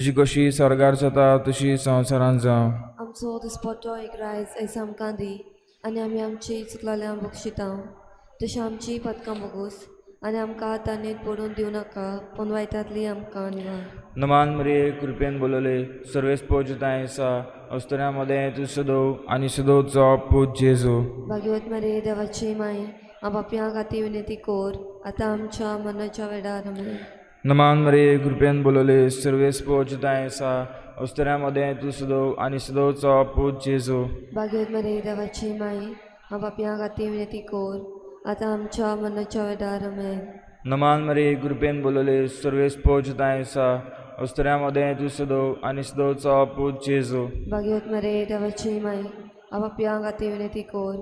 तुजी कशी स्वर्गार जाता तशी संवसारांत जावं. आमचो दिसपट्टो एक रायस आयज आमकां दी आनी आमी आमची चुकलेल्या बक्षिता तशें आमची पदकां बोगूस आनी आमकां ताणें पडून दिवं नाका पूण वायटांतली आमकां निवार. नमान मरिये, कृपेन बोलवले, सर्वेस पोजुताय आसा, अस्तुऱ्यां मदें तूं सदो आनी सदोचो पूत जेजू. भाग्यवत मरिये, देवाची माय, हांव पापयां खातीर विनंती कोर, आतां आमच्या मरणाच्या वेळार. आमेन. नमान मरिये, कृपेन बोलवले, सर्वेस पोजुताय आसा, अस्तुऱ्यां मदें तूं सदो आनी सदोचो पूत जेजू. भाग्यवत मरिये, देवाची माय, हांव पापयां खातीर विनंती कोर, आतां आमच्या मरणाच्या वेळार. आमेन. नमान मरिये, कृपेन बोलवले, सर्वेस पोजुताय आसा, अस्तुऱ्यां मदें तूं सदो आनी सदोचो पूत जेजू. भाग्यवत मरिये, देवाची माय, हांव पापयां खातीर विनंती कोर,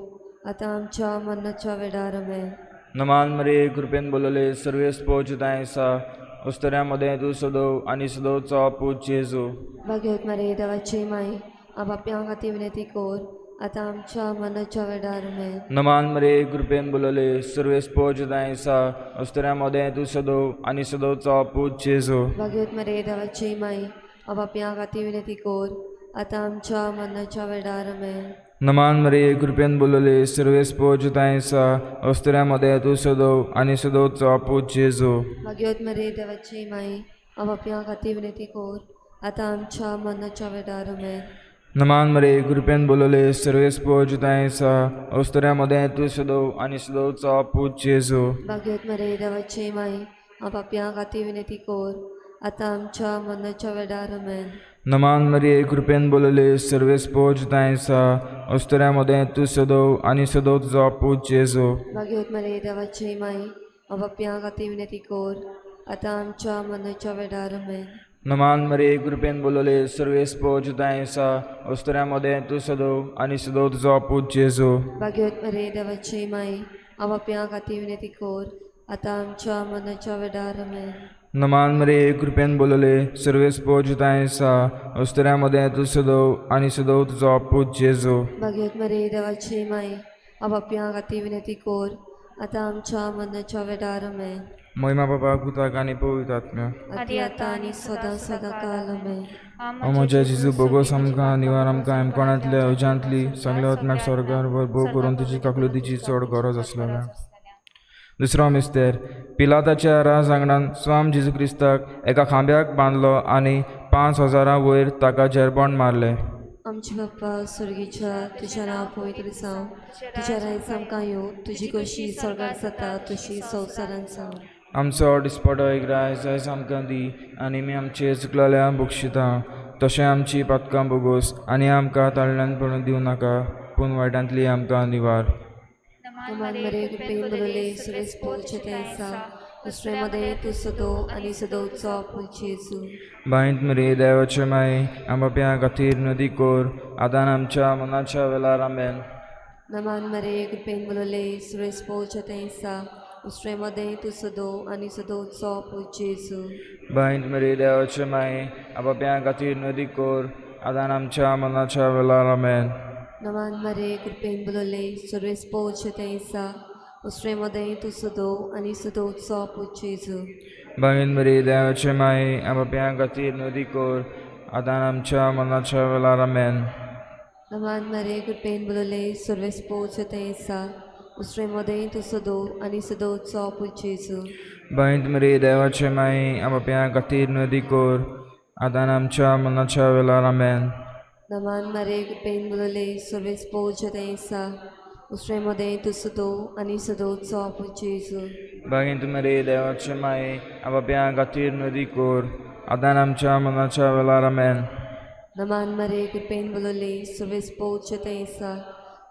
आतां आमच्या मरणाच्या वेळार. आमेन. नमान मरिये, कृपेन बोलवले, सर्वेस पोजुताय आसा, अस्तुऱ्यां मदें तूं सदो आनी सदोचो पूत जेजू. भाग्यवत मरिये, देवाची माय, हांव पापयां खातीर विनंती कोर, आतां आमच्या मरणाच्या वेळार. आमेन. नमान मरिये, कृपेन बोलवले, सर्वेस पोजुताय आसा, अस्तुऱ्यां मदें तूं सदो आनी सदोचो पूत जेजू. भाग्यवत मरिये, देवाची माय, हांव पापयां खातीर विनंती कोर, आतां आमच्या मरणाच्या वेळार. आमेन. नमान मरिये, कृपेन बोलवले, सर्वेस पोजुताय आसा, अस्तुऱ्यां मदें तूं सदो आनी सदोचो पूत जेजू. भाग्यवत मरिये, देवाची माय, हांव पापयां खातीर विनंती कोर, आतां आमच्या मरणाच्या वेळार. आमेन. नमान मरिये, कृपेन बोलवले, सर्वेस पोजुताय आसा, अस्तुऱ्यां मदें तूं सदो आनी सदोचो पूत जेजू. भाग्यवत मरिये, देवाची माय, हांव पापयां खातीर विनंती कोर, आतां आमच्या मरणाच्या वेळार. आमेन. नमान मरिये, कृपेन बोलवले, सर्वेस पोजुताय आसा, अस्तुऱ्यां मदें तूं सदो आनी सदोचो पूत जेजू. भाग्यवत मरिये, देवाची माय, हांव पापयां खातीर विनंती कोर, आतां आमच्या मरणाच्या वेळार. आमेन. नमान मरिये, कृपेन बोलवले, सर्वेस पोजुताय आसा, अस्तुऱ्यां मदें तूं सदो आनी सदोचो पूत जेजू. भाग्यवत मरिये, देवाची माय, हांव पापयां खातीर विनंती कोर, आतां आमच्या मरणाच्या वेळार. आमेन. नमान मरिये, कृपेन बोलवले, सर्वेस पोजुताय आसा, अस्तुऱ्यां मदें तूं सदो आनी सदोचो पूत जेजू. भाग्यवत मरिये, देवाची माय, हांव पापयां खातीर विनंती कोर, आतां आमच्या मरणाच्या वेळार. आमेन. महिमा बाबा, पुताक आनी पवित्र आत्म्याक. आदी आतां आनी सदां सदां काल. आमेन. ओ म्हज्या जेजू, बोगोस आमकां निवार, आमकां एमकोणांतल्या उज्यांतली सगल्या आत्म्याक स्वर्गार व्हर, भोव करून तुजी काकलुतीची चड गरज आसलेल्या. दुसरो मिस्तेर. पिलाताच्या राज आंगणान स्वाम जेजू क्रिस्ताक एका खांब्याक बांदलो आनी 5000 वयर ताका जेरबोण मारलें. आमचे बाप्पा स्वर्गीच्या, तुज्या नांव पवित्र जावं, तुज्या रायज आमकां येवं, तुजी कशी स्वर्गार जाता तशी संवसारांत जावं. आमचो दिसपटो एक रायज आयज आमकां दी आनी आमी आमचे चुकलेल्या बक्षिता तशें आमची पातकां बोगोस आनी आमकां ताळल्यान पडून दिवं नाका, पूण वायटांतली आमकां निवार. नमान मरिये, कृपेन भरले, सुरेश पोवचे आसा, दुसऱ्यामध्ये तूं सदो आनी सदोचो पूत जेजू. बांयत मरिये, देवाचे माय, आमच्या खातीर नदी कोर, आतां आमच्या मनाच्या वेळार. आमेन. नमान मरिये, कृपेन भरले, सुरेश पोवचे आसा, दुसऱ्यामध्ये तूं सदो आनी सदोचो पूत जेजू. बांयत मरिये, देवाचे माय, आमच्या खातीर नदी कोर, आतां आमच्या मनाच्या वेळार. आमेन. नमान मरिये, कृपेन भरले, सुरेश पोवचे आसा, दुसऱ्यामध्ये तूं सदो आनी सदोचो पूत जेजू. बांयत मरिये, देवाचे माय, आमच्या खातीर नदी कोर, आतां आमच्या मनाच्या वेळार. आमेन. नमान मरिये, कृपेन भरले, सुरेश पोवचे आसा, दुसऱ्यामध्ये तूं सदो आनी सदोचो पूत जेजू. बांयत मरिये, देवाचे माय, आमच्या खातीर नदी कोर, आतां आमच्या मनाच्या वेळार. आमेन. नमान मरिये, कृपेन भरले, सुरेश पोवचे आसा, दुसऱ्यामध्ये तूं सदो आनी सदोचो पूत जेजू. बांयत मरिये, देवाचे माय, आमच्या खातीर नदी कोर, आतां आमच्या मनाच्या वेळार. आमेन. नमान मरिये, कृपेन भरले, सुरेश पोवचे आसा,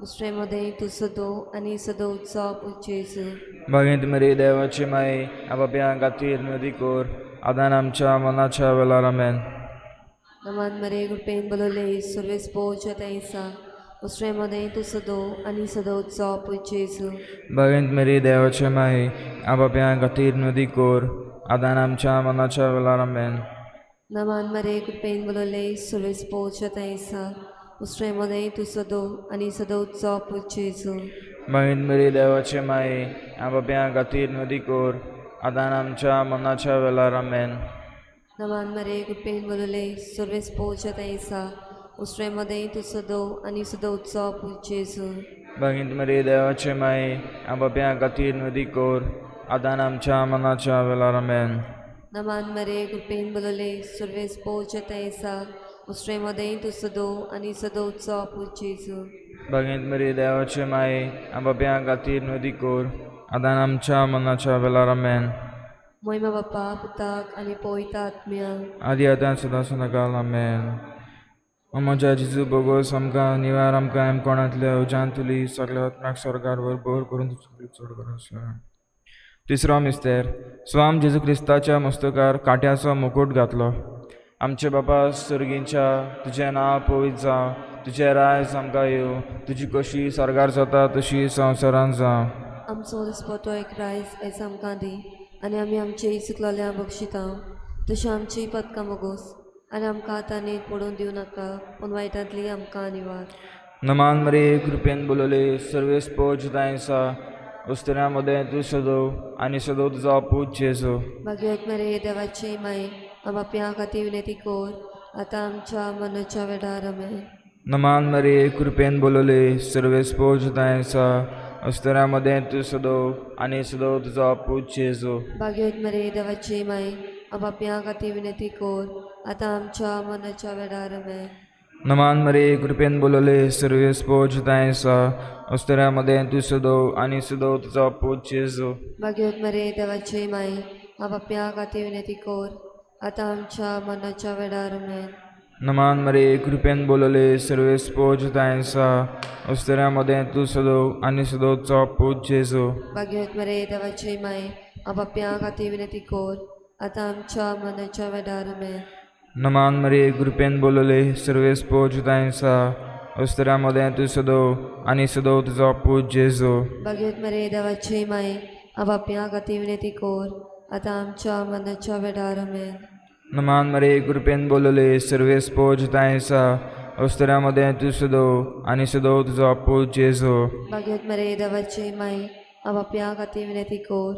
दुसऱ्यामध्ये तूं सदो आनी सदोचो पूत जेजू. बांयत मरिये, देवाचे माय, आमच्या खातीर नदी कोर, आतां आमच्या मनाच्या वेळार. आमेन. नमान मरिये, कृपेन भरले, सुरेश पोवचे आसा, दुसऱ्यामध्ये तूं सदो आनी सदोचो पूत जेजू. बांयत मरिये, देवाचे माय, आमच्या खातीर नदी कोर, आतां आमच्या मनाच्या वेळार. आमेन. नमान मरिये, कृपेन भरले, सुरेश पोवचे आसा, दुसऱ्यामध्ये तूं सदो आनी सदोचो पूत जेजू. बांयत मरिये, देवाचे माय, आमच्या खातीर नदी कोर, आतां आमच्या मनाच्या वेळार. आमेन. नमान मरे कृपेन बलले सर्वेस पोचत ऐसा उसरे मदें तूं सदो आनी सदो उत्सव पूत जेजू. बागींत मरे देवाचे माये, आबाप्या खातीर नदी कोर, आदान आमच्या मनाच्या वेलार. आमेन. नमान मरे कृपेन बलले सर्वेस पोचत ऐसा उसरे मदें तूं सदो आनी सदो उत्सव पूत जेजू. बागींत मरे देवाचे माये, आबाप्या खातीर नदी कोर, आदान आमच्या मनाच्या वेलार. आमेन. मोयमा बापा पुताक आनी पवित्र आत्म्या. आदी आतां सदां सदांकाल. आमेन. ओ म्हज्या जेजू, बोगोस आमकां निवार आमकां कोणांतल्या उज्यांतली सगळ्या आत्म्याक स्वर्गार वर बोर करून तुजी चड गरज आसा. तिसरो मिस्तेर. स्वाम जेजू क्रिस्ताच्या मस्तकार कांट्याचो मुकूट घातलो. आमचे बापा सर्गींच्या, तुजें नांव पवित्र जावं, तुजें रायज आमकां येवं, तुजी कशी स्वर्गार जाता तशी संवसारांत जावं. आमचो दिसपटो एक रायस आयज आमकां दी आनी आमी आमचे चुकलोल्या बक्षिता तशी आमची पदकां बोगोस आनी आमकां आतां पडून दिवं नाका पूण वायटांतली आमकां निवार. नमान मरे कृपेन बोलवले सर्वेस पोज आसा, उस्तऱ्या मदें तूं सदो आनी सदो तुजो पूत जेजू. भाग्यवत मरे देवाची माई, आमच्या खातीर विनंती कर आतां आमच्या मनाच्या वेळार. आमेन. नमान मरे कृपेन बोलवले सर्वेस पोज आसा, उस्तऱ्या मदें तूं सदो आनी सदो तुजो पूत जेजू. भाग्यवत मरे देवाची माई, आमच्या खातीर विनंती कर आतां आमच्या मनाच्या वेळार. आमेन. नमान मरे कृपेन बोलवले सर्वेस पोज आसा, उस्तऱ्या मदें तूं सदो आनी सदो तुजो पूत जेजू. भाग्यवत मरे देवाची माई, आमच्या खातीर विनंती कर आतां आमच्या मनाच्या वेळार. आमेन. नमान मरे कृपेन बोलवले सर्वेस पोज आसा, उस्तऱ्या मदें तूं सदो आनी सदो तुजो पूत जेजू. भाग्यवत मरे देवाची माई, आमच्या खातीर विनंती कर आतां आमच्या मनाच्या वेळार. आमेन. नमान मरे कृपेन बोलवले सर्वेस पोज आसा, उस्तऱ्या मदें तूं सदो आनी सदो तुजो पूत जेजू. भाग्यवत मरे देवाची माई, आमच्या खातीर विनंती कर आतां आमच्या मनाच्या वेळार. आमेन. नमान मरे कृपेन बोलवले सर्वेस पोज आसा, उस्तऱ्या मदें तूं सदो आनी सदो तुजो पूत जेजू. भाग्यवत मरे देवाची माई, आमच्या खातीर विनंती कर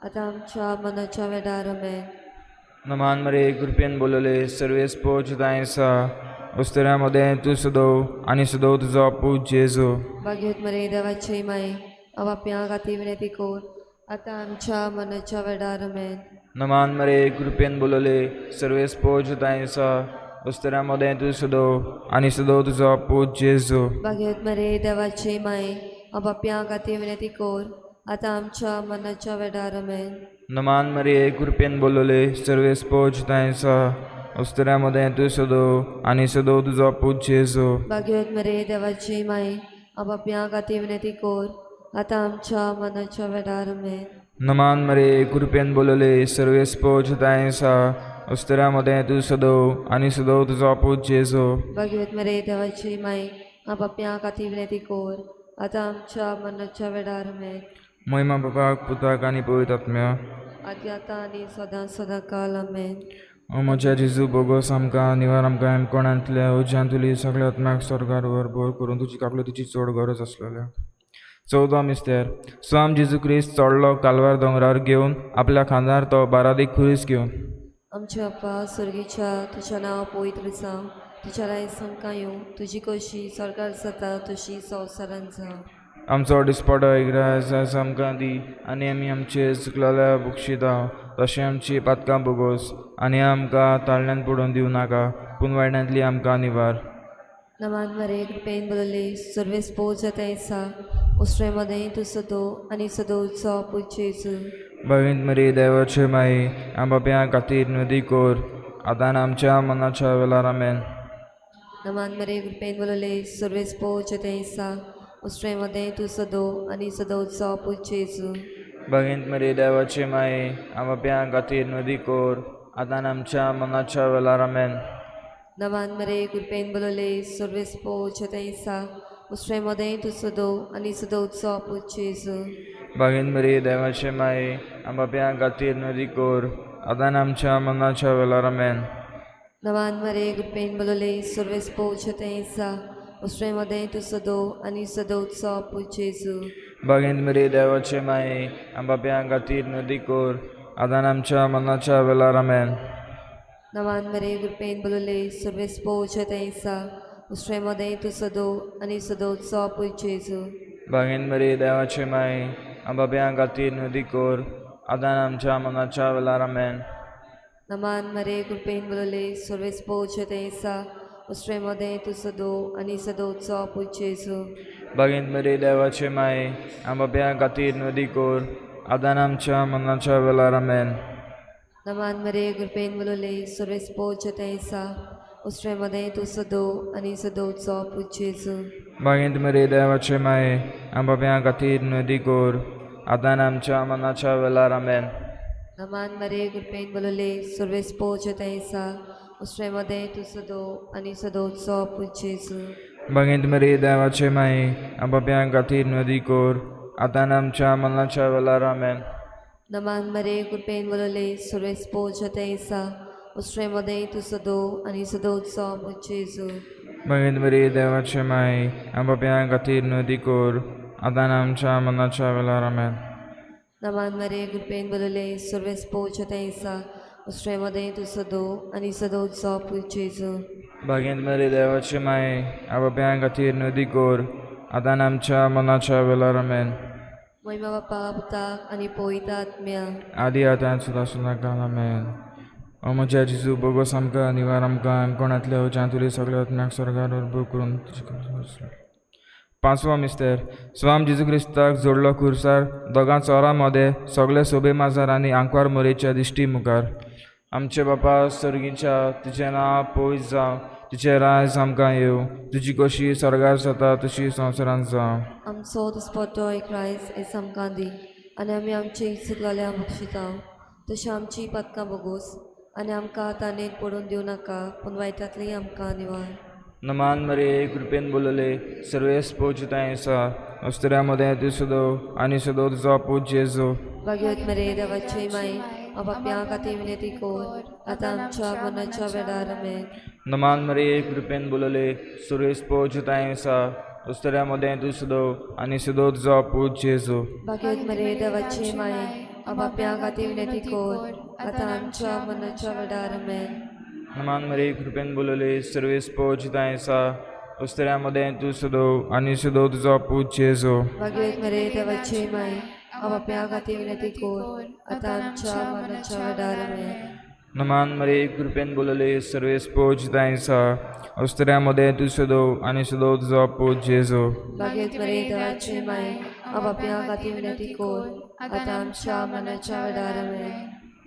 आतां आमच्या मनाच्या वेळार. आमेन. नमान मरे कृपेन बोलवले सर्वेस पोज आसा, उस्तऱ्या मदें तूं सदो आनी सदो तुजो पूत जेजू. भाग्यवत मरे देवाची माई, आमच्या खातीर विनंती कर आतां आमच्या मनाच्या वेळार. आमेन. नमान मरे कृपेन बोलवले सर्वेस पोज आसा, उस्तऱ्या मदें तूं सदो आनी सदो तुजो पूत जेजू. भाग्यवत मरे देवाची माई, आमच्या खातीर विनंती कर आतां आमच्या मनाच्या वेळार. आमेन. नमान मरे कृपेन बोलवले सर्वेस पोज आसा, उस्तऱ्या मदें तूं सदो आनी सदो तुजो पूत जेजू. भाग्यवत मरे देवाची माई, आमच्या खातीर विनंती कर आतां आमच्या मनाच्या वेळार. आमेन. नमान मरे कृपेन बोलवले सर्वेस पोज आसा, उस्तऱ्या मदें तूं सदो आनी सदो तुजो पूत जेजू. भाग्यवत मरे देवाची माई, आमच्या खातीर विनंती कर आतां आमच्या मनाच्या वेळार. आमेन. महिमा बापाक पुताक आनी पवित्र आत्म्या. आदी आतां आनी सदां सदां काल. आमेन. ओ म्हज्या जेजू, बोगोस आमकां निवार आमकां कोणांतल्या उज्यांतली सगळ्या आत्म्याक स्वर्गार वर बोर करून तुजी काकलुतीची चड गरज आसलेल्या. चवदो मिस्तेर. स्वाम जेजू क्रिस्त चडलो कालवार दोंगरार घेवन आपल्या खांदार तो बारादीक खुरीस घेवन. आमच्या बापा स्वर्गीच्या, तुज्या नांव पवित्र जावं, तुज्या रायस आमकां येवं, तुजी कशी स्वर्गार जाता तशी संवसारांत जावं. आमचो डिस्पटो इग्राज आमकां दी आनी आमी आमचे चुकलेल्या बक्षिता तशें आमची पातकां बोगोस आनी आमकां ताळण्यान पडून दिवं नाका पूण वायटांतली आमकां निवार. नमान मरे कृपेन बलले सर्वेस पोज जाता आसा, उसरे मदें तूं सदो आनी सदो उत्सव पूत जेजू. भविंत मरी देवाचे माई, आमच्या खातीर नदी कोर, आतां आमच्या मनाच्या वेलार. आमेन. नमान मरे कृपेन बलले सर्वेस पोज जाता आसा, उसरे मदें तूं सदो आनी सदो उत्सव पूत जेजू. भगिंत मरी देवाचे माई, आमच्या खातीर नदी कोर, आतां आमच्या मनाच्या वेलार. आमेन. नमान मरे कृपेन बलले सर्वेस पोज जाता आसा, उसरे मदें तूं सदो आनी सदो उत्सव पूत जेजू. भगिंत मरी देवाचे माई, आमच्या खातीर नदी कोर, आतां आमच्या मनाच्या वेलार. आमेन. नमान मरे कृपेन बलले सर्वेस पोज जाता आसा, उसरे मदें तूं सदो आनी सदो उत्सव पूत जेजू. भगिंत मरी देवाचे माई, आमच्या खातीर नदी कोर, आतां आमच्या मनाच्या वेलार. आमेन. नवान मरे कृपेन बोलले सर्वेस पोवचे तैसा उसरे मदें तूं सदो आनी सदोचो पूत जेजू. बागेन मरे देवाचे माय आमच्या खातीर नुदी कोर आदान आमच्या मनाच्या वेलार आमेन. नमान मरे कृपेन बोलले सर्वेस पोवचे तैसा उसरे मदें तूं सदो आनी सदोचो पूत जेजू. बागेन मरे देवाचे माय आमच्या खातीर नुदी कोर आदान आमच्या मनाच्या वेलार आमेन. नमान मरे कृपेन बोलले सर्वेस पोवचे तैसा उसरे मदें तूं सदो आनी सदोचो पूत जेजू. बागेंत मरे देवाचे माये आमच्या खातीर नुदी कोर आदान आमच्या मनाच्या वेलार आमेन. नमान मरे कृपेन बोलले सर्वेस पोवचे तैसा उसरे मदें तूं सदो आनी सदोचो पूत जेजू. बागेंत मरे देवाचे माये आमच्या खातीर नुदी कोर आदान आमच्या मनाच्या वेलार आमेन. नमान मरे कृपेन बोलले सर्वेस पोवचे तैसा उसरे मदें तूं सदो आनी सदोचो पूत जेजू. बागेंत मरे देवाचे माये आमच्या खातीर नुदी कोर आदान आमच्या मनाच्या वेलार आमेन. नमान मरे कृपेन बोलले सर्वेस पोवचे तैसा उसरे मदें तूं सदो आनी सदोचो पूत जेजू. बागेंत मरे देवाचे माये आमच्या खातीर नुदी कोर आदान आमच्या मनाच्या वेलार आमेन. मोहिमा बापा पुताक आनी पवित्र आत्म्या. आदी आतां सुद्दां सुद्दां काल आमेन. ओ म्हज्या जेजू बोगोस आमकां निवार आमकां कोणांतल्या उज्यांतुली सगळ्या आत्म्याक स्वर्गार उर्बू करून तुजी कृपा. पांचवो मिस्तेर स्वाम जेजू क्रिस्ताक जोडलो खुर्सार दोगां चोरां मदें सगळे सोबे माजार आनी आंकवार मोरेच्या दिश्टी मुखार. आमचे बापा सर्गीच्या तुजें नांव पयस जावं, तुजें रायज आमकां येवं, तुजी कशी स्वर्गार जाता तशी संवसारांत जावं. आमचो दिसपट्टो एक रायस आयज आमकां दी आनी आमी आमचे चुकलेल्या बक्षिता तशें आमची पातकां बोगोस आनी आमकां ताणें पडून दिवं नाका पूण वायटांतली आमकां निवार. नमान मरे कृपेन बोलले सर्वेस पोचताय आसा अस्तुऱ्या मदें तूं सदो आनी सदो तुजो पूत जेजू. भाग्यवत मरे देवाची माई पाप्यां खातीर विनंती कोर आतां आमच्या मरणाच्या वेळार आमेन. नमान मरे कृपेन बोलले सर्वेस पोचताय आसा अस्तुऱ्या मदें तूं सदो आनी सदो तुजो पूत जेजू. भाग्यवत मरे देवाची माई पाप्यां खातीर विनंती कोर आतां आमच्या मरणाच्या वेळार आमेन. नमान मरे कृपेन बोलले सर्वेस पोचताय आसा अस्तुऱ्या मदें तूं सदो आनी सदो तुजो पूत जेजू. भाग्यवत मरे देवाची माई पाप्यां खातीर विनंती कोर आतां आमच्या मरणाच्या वेळार आमेन. नमान मरे कृपेन बोलले सर्वेस पोचताय आसा अस्तुऱ्या मदें तूं सदो आनी सदो तुजो पूत जेजू. भाग्यवत मरे देवाची माई पाप्यां खातीर विनंती कोर आतां आमच्या मरणाच्या वेळार आमेन.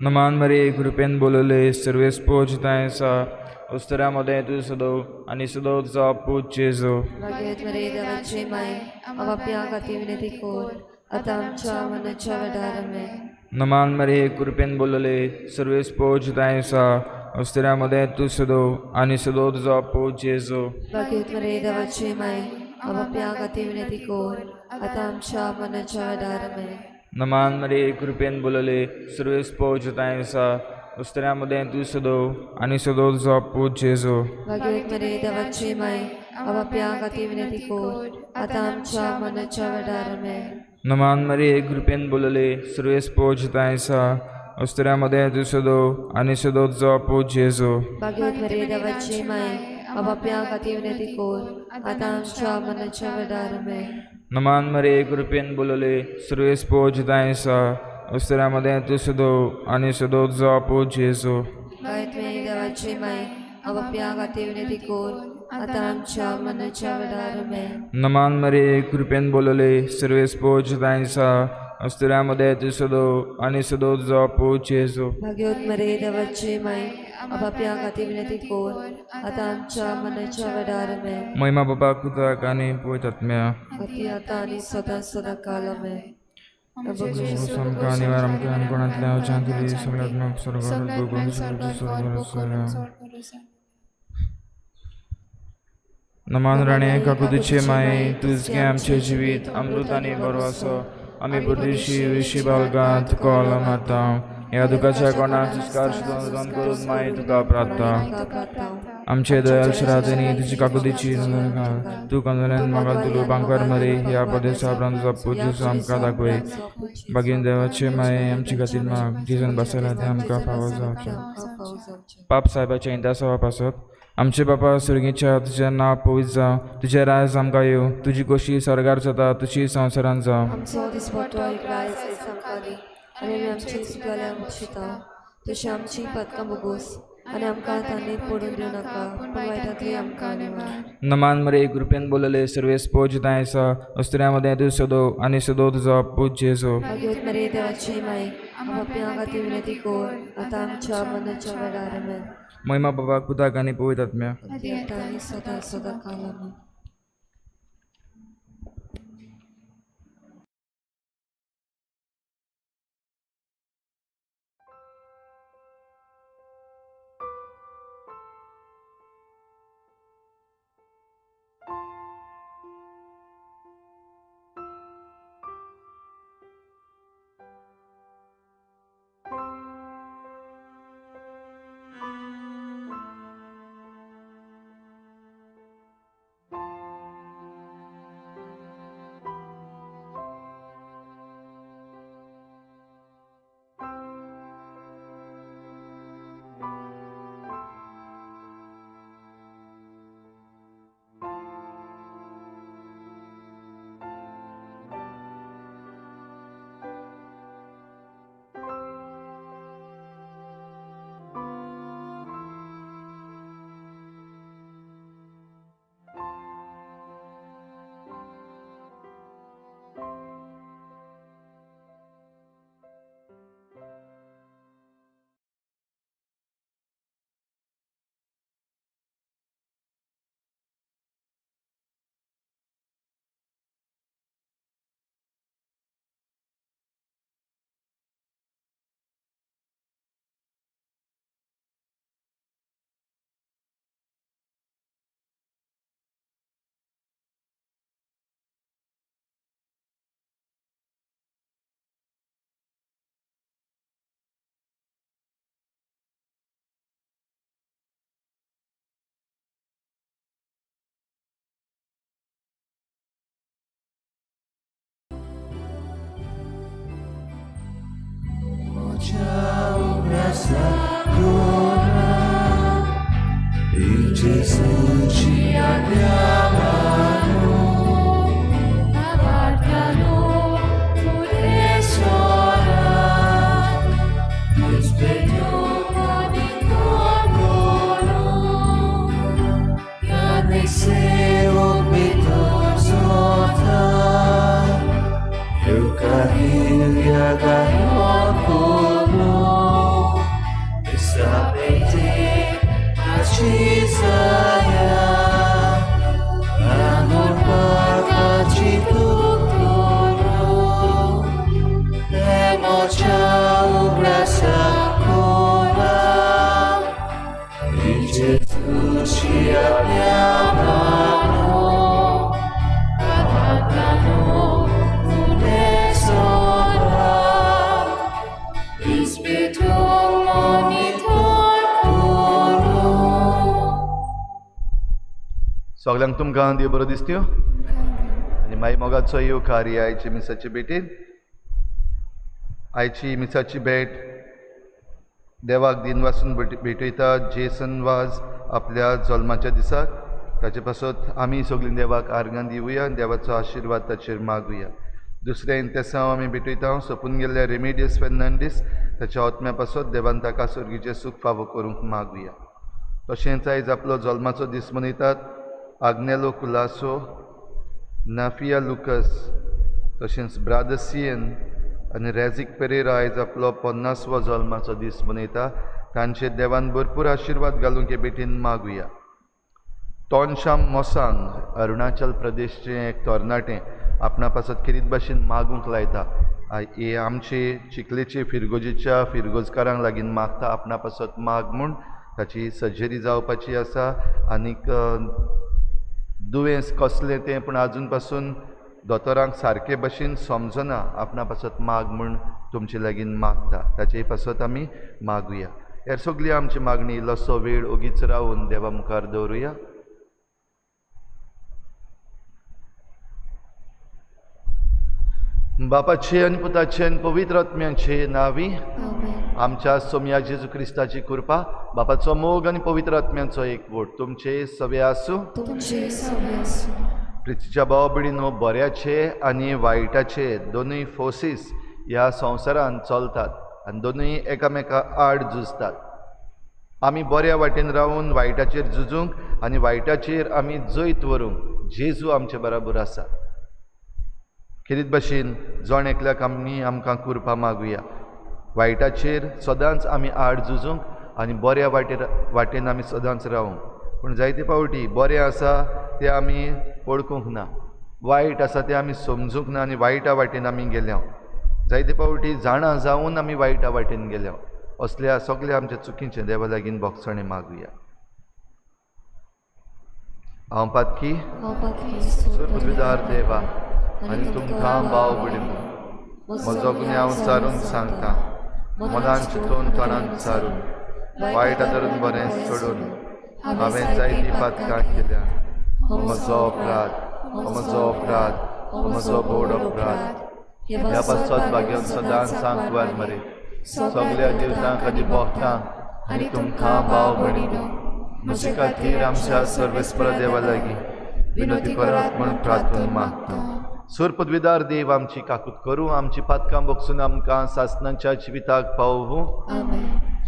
नमान मरे कृपेन बोलले सर्वेस पोचताय आसा अस्तुऱ्या मदें तूं सदो आनी सदो तुजो पूत जेजू. भाग्यवत मरे देवाची माई पाप्यां खातीर विनंती कोर आतां आमच्या मरणाच्या वेळार आमेन. नमान मरे कृपेन बोलले सर्वेस पोचताय आसा अस्तुऱ्या मदें तूं सदो आनी सदो तुजो पूत जेजू. भाग्यवत मरे देवाची माई पाप्यां खातीर विनंती कोर आतां आमच्या मरणाच्या वेळार आमेन. नमान मरे कृपेन बोलले सर्वेस पोचताय आसा अस्तुऱ्या मदें तूं सदो आनी सदो तुजो पूत जेजू. भाग्यवत मरे देवाची माई पाप्यां खातीर विनंती कोर आतां आमच्या मरणाच्या वेळार आमेन. नमान मरे कृपेन बोलले सर्वेस पोचताय आसा अस्तुऱ्या मदें तूं सदो आनी सदो तुजो पूत जेजू. भाग्यवत मरे देवाची माई पाप्यां खातीर विनंती कोर आतां आमच्या मरणाच्या वेळार आमेन. नमान मरे कृपेन बोलले सर्वेस पोचताय आसा अस्तुऱ्या मदें तूं सदो आनी सदो तुजो पूत जेजू. भाग्यवत मरे देवाची माई पाप्यां खातीर विनंती कोर आतां आमच्या मरणाच्या वेळार आमेन. नमान मरे कृपेन बोलले सर्वेस पोचताय आसा अस्तुऱ्या मदें तूं सदो आनी सदो तुजो पूत जेजू. भाग्यवत मरे देवाची माई पाप्यां खातीर विनंती कोर आतां आमच्या मरणाच्या वेळार आमेन. महिमा बाबा पुताक आनी पवित्र आत्म्या. अति आतां आनी सदां सदां काल आमेन. आमकां निवार आमकां कोणांतल्या उज्यांतुली सगळ्या आत्म्याक स्वर्गार उर्बू करून स्वर्गार. नमान राणे काकुतीचे माये तुझगे आमचे जिवीत अमृत आनी बरो आसो आमी परदेशी विशी बालकां तुका मारता. ह्या दुखाच्या कोणाक संस्कार सुदान करून माई तुका प्रार्थना. आमचे दयाल श्राधनी तुजी काकुतीची नदर घाल. तूं कंदल्यान म्हाका तुलो बांकार मरे ह्या प्रदेशा उपरांत तुजो पूत आमकां दाखय. बागीन देवाचे माये आमचे खातीर माग. जेजून बसयला तें आमकां फावो जावचें. पाप साहेबाच्या इंदासावा पासत आमचे बापा सुर्गीच्या तुजें नांव पवित्र जावं, तुजें राज आमकां येवं, तुजी गोशी स्वर्गार जाता तशी संवसारांत जावं. आमचो दिसपट्टो एक रायज आयज आमकां दी आनी आमी आमची चुकलेल्यांक बक्षिता तशी आमची पदकां भोगोस आनी आमकां तांणी पडून दिवं नाका पूण वायटांतली आमकां निवार. नमान मरे कृपेन बोलले सर्वेस पोज आसा अस्त्र्या मदें तूं सदो आनी सदो तुजो पूत जेजू. भाग्यवत मरे देवाची माई आमच्या खातीर विनंती कर आतां आमच्या मनाच्या वेळार. आमेन. महिमा बाबाक पुताक आनी पवित्र आत्म्याक. आदी आतां आनी सदां सदां काल. आमेन. सगळ्यांक तुमकां देव बरो दिसत्यो आनी माई मोगाचो येवकार आयची मिसाची भेटीन. आयची मिसाची भेट देवाक दिनवासून भेटयता जेसन वाज आपल्या जल्माच्या दिसाक. ताचे पासत आमी सगळीं देवाक आर्गां दिवया आनी देवाचो आशिर्वाद ताचेर मागुया. दुसरें इंतेसांव आमी भेटयता सोंपून गेल्ल्या रेमेडियस फेर्नांडीस ताच्या आत्म्या पासत देवान ताका सर्गीचें सूख फावो करूंक मागुया. तशेंच आयज आपलो जल्माचो दीस मनयतात आग्नेलो कुलासो, नाफिया लुकस, तशेंच ब्रादर सियन आनी रेजीक पेरेरा आयज आपलो 50वो जल्माचो दीस मनयता. तांचेर देवान भरपूर आशिर्वाद घालूंक हे भेटीन मागुया. तोनशाम मोसांग अरुणाचल प्रदेशचें एक तरणाटें आपणा पासत खेरीत भाशेन मागूंक लायता. हे आमचे चिखलेचे फिरगोजीच्या फिरगोजकारांक लागीं मागता आपणा पासत माग म्हूण. ताची सर्जरी जावपाची आसा आनीक दुयेंस कसलें तें पूण आजून पासून दोतोरांक सारके भशेन समजना. आपणा पासत माग म्हूण तुमचे लागीं मागता. ताचे पासत आमी मागुया. हेर सगळी आमची मागणी इल्लोसो वेळ ओगीच रावन देवा मुखार दवरुया. बापाचे आनी पुताचे आनी पवित्र आत्म्याचे नांवी आमच्या सोमया जेजू क्रिस्ताची कृपा, बापाचो मोग आनी पवित्र आत्म्यांचो एकवट तुमचे सवे आसूं. प्रितीच्या भाव भयणीनो, बऱ्याचे आनी वायटाचे दोनूय फोर्सीस ह्या संवसारांत चलतात आनी दोनूय एकामेका आड झुजतात. आमी बऱ्या वाटेन रावन वायटाचेर झुजूंक आनी वायटाचेर आमी जैत व्हरूंक जेजू आमचे बराबर आसा. खेरीत भाशेन जण एकल्याक आमी आमकां कृपा मागुया. वायटाचेर सदांच आमी आड झुजूंक आनी बऱ्या वाटेन आमी सदांच रावूंक. पूण जायते फावटी बरें आसा तें आमी वळखूंक ना, वायट आसा तें आमी समजूंक ना आनी वायटा वाटेन आमी गेल्या. जायते फावटी जाणा जावन आमी वायटा वाटेन गेल्या. असल्या सगल्या आमच्या चुकीचें देवा लागीं भोगसणें मागुया. हांव पातकी सुरपृथ्वीदार देवा आनी तुमकां भाव भयणीनो म्हजो गुन्यांव सारून सांगता. मनान चिंतून तोंडान सारून वायट धरून बरें सोडून हांवें जायतीं पातकां केल्या. म्हजो अपराध, म्हजो अपराध, म्हजो व्हड अपराध. ह्या पासत भाग्यान सदांच सांकवार मरे सगल्या देवतांक आनी भक्तांक आनी तुमकां भाव भयणीनो म्हजे खातीर आमच्या सर्वेस्पर देवा लागीं विनवती करात म्हूण प्रार्थना मागता. सूर पदवीदार देव आमची काकूत करूं, आमची पातकां बगसून आमकां सासनाच्या जिविताक पावूं.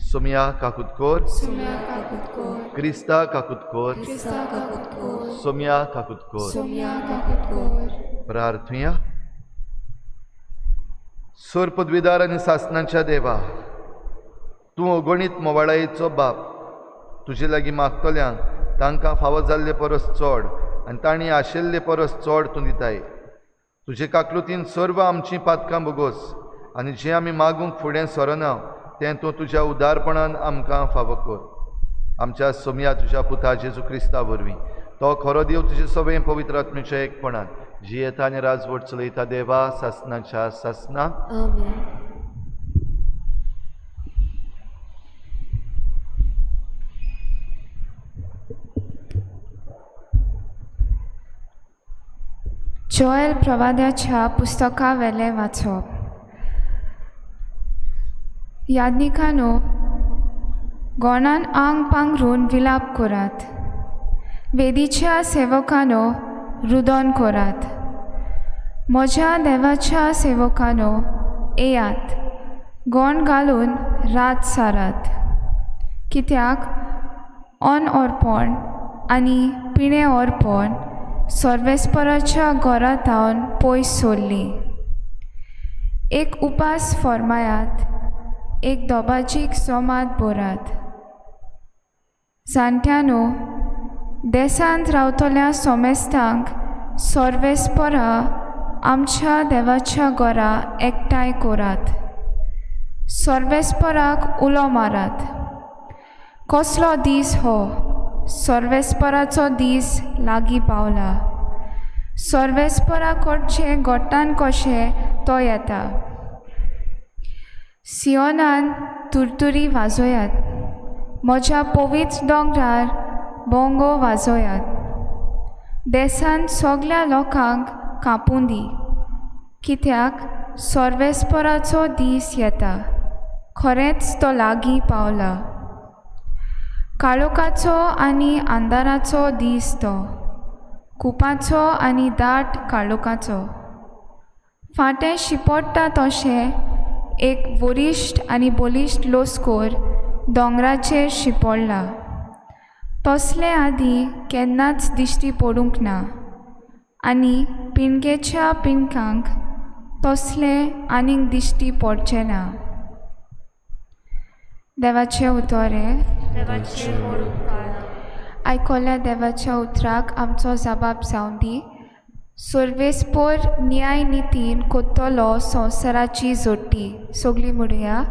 सोमया काकूत कोर, क्रिस्ता काकूत कोर, सोमया काकूत कोर. प्रार्थुया. सूर पदवीदार आनी सासनाच्या देवा, तूं अगणीत मोवाळायेचो बाप. तुजे लागीं मागतल्यांक तांकां फावो जाल्ले परस चड आनी तांणी आशिल्ले परस चड तूं दिताय. तुजे काकलुतीन सर्व आमचीं पातकां भोगोस आनी जें आमी मागूंक फुडें सरना तें तूं तुज्या उदारपणान आमकां फावो कर. आमच्या सोमया तुज्या पुता जेजू क्रिस्ता वरवीं तो खरो देव तुजे सगळें पवित्र आत्म्याच्या एकपणान जियेता आनी राजवट चलयता देवा सासनाच्या सासना. जोएल प्रवाद्याच्या पुस्तकावेलें वाचप. याज्ञिकानो, गोणान आंग पांगरून विलाप करात, वेदीच्या सेवकानो रुदन करात, म्हज्या देवाच्या सेवकानो येयात, गोण घालून रात सारात. कित्याक अन्न अर्पण आनी पिणें अर्पण सर्वेस्पराच्या घरा थावन पयस सोडली. एक उपास फर्मायात, एक दोबाजीक सोमात बरात. जाणट्यानो, देसांत रावतल्या सोमेस्तांक सर्वेस्परा आमच्या देवाच्या घरा एकठांय करात. सर्वेस्पराक उलो मारात. कसलो दीस हो! सर्वेस्पराचो दीस लागीं पावला. सर्वेस्परा कडचें गोट्टान कशें तो येता. सियोनान तुरतुरी वाजोयात, म्हज्या पवित्र दोंगरार बोंगो वाजोयात. देसान सगल्या लोकांक कापूं दी, कित्याक सर्वेस्पराचो दीस येता, खरेंच तो लागीं पावला. काळोखाचो आनी अंधाराचो दीस तो, कुपाचो आनी दाट काळोखाचो. फांटें शिपडटा तशें एक वरिश्ट आनी बलिश्ट लश्कर दोंगराचेर शिंपडला. तसलें आदीं केन्नाच दिश्टी पडूंक ना आनी पिणगेच्या पिणकांक तसलें आनीक दिश्टी पडचें ना. देवाचें उतर हें. आयकल्या देवाच्या उतराक आमचो जबाब जावं दी. सर्वेस्पोर न्याय नितीन कोत्तलो संवसाराची जोडटी. सगळीं म्हणुया,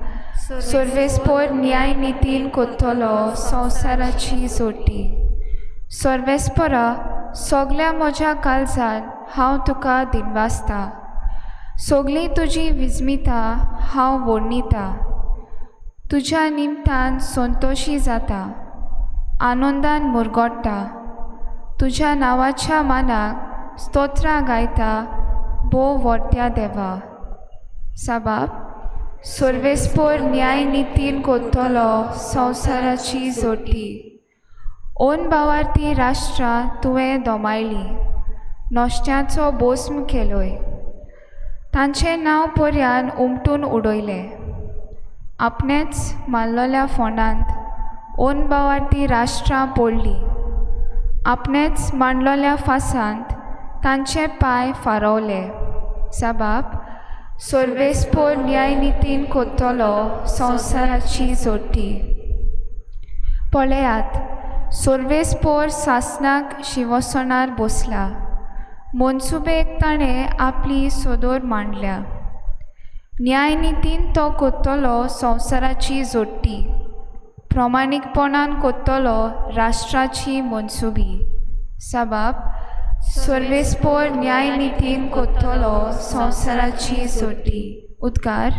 सर्वेस्पोर न्याय नितीन कोत्तलो संवसाराची जोडटी. सर्वेस्परा, सगल्या म्हज्या काळजान हांव तुका दिनवासता. सगळीं तुजी विस्मिता हांव वर्णिता. तुज्या निमतान संतोशी जाता, आनंदान मुरगोट्टा. तुज्या नांवाच्या मानाक स्तोत्रां गायता, भोव व्हडत्या देवा. साबाब सर्वेस्पोर न्याय नितीन कोत्तलो संवसाराची जोटी. ओन भावार्थी राष्ट्रां तुवें दोमायली, नश्ट्याचो बोस्म केलोय. तांचें नांव पर्यान उमटून उडयलें. आपणेंच मारलेल्या फोंडांत ओन भावार्थी राष्ट्रां पडलीं. आपणेंच मांडलेल्या फासांत तांचे पांय फारवले. साबाब सर्वेस्पोर न्याय नितीन कोत्तलो संवसाराची जोटी. पळयात, सर्वेस्पोर सासनाक शिवसनार बसला. मनसुबेक ताणें आपली सोदोर मांडल्या. न्यायनितीन तो कोत्तलो संवसाराची जोडटी. प्रमाणीकपणान कोत्तलो राष्ट्राची मनसुबी. साबाब सर्वेस्पोर न्यायनितीन कोत्तलो संवसाराची जोडटी. उद्गार.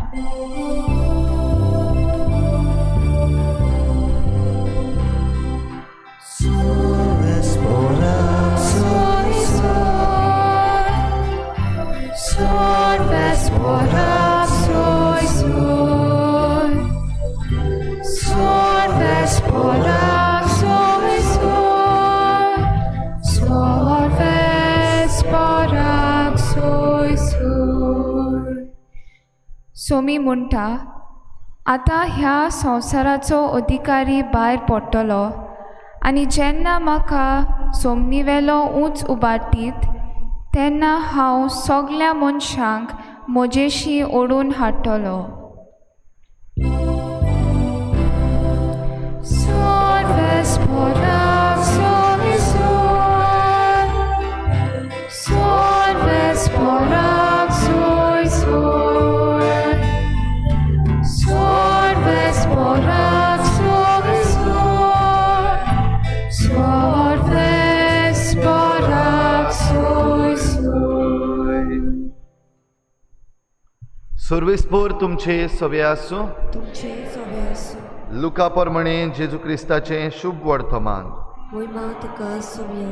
सोमी म्हणटा, आतां ह्या संवसाराचो अधिकारी भायर पडटलो आनी जेन्ना म्हाका सोमनीवेलो उंच उबारतीत तेन्ना हांव सगल्या मनशांक म्हजेशी ओडून हाडटलो. सर्वेस्पोर तुमचे सवे आसूं. तुमचे सवे आसूं. लुका प्रमाणे जेजू क्रिस्ताचें शुभ वर्तमान. मोहिमा तुका सोम्या.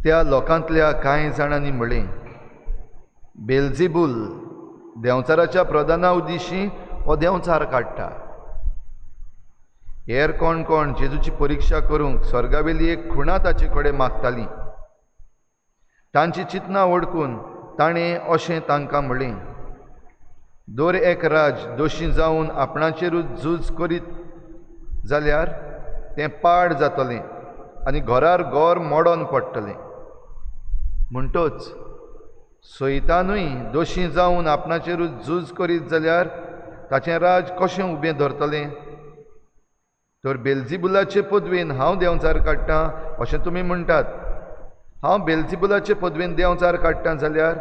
त्या लोकांतल्या कांय जाणांनी म्हळें, बेल्झिबूल देंवचाराच्या प्रधाना उद्देशी हो देंवचार काडटा. हेर कोण कोण जेजूची परिक्षा करूंक स्वर्गावेली एक खुणा ताचे कडेन मागताली. तांची चिंतनां वळखून ताणें अशें तांकां म्हणलें, दर एक राज दोशी जावन आपणाचेरूच झूज करीत जाल्यार तें पाड जातलें आनी घरार घर मोडोन पडटलें. म्हणटच सैतानूय दोशी जावन आपणाचेरूच झूज करीत जाल्यार ताचें राज कशें उबें धरतलें? तर बेल्झिबुलाचे पदवेन हांव देंवचार काडटां अशें तुमी म्हणटात. हांव बेल्झिबुलाचे पदवेन देंवचार काडटां जाल्यार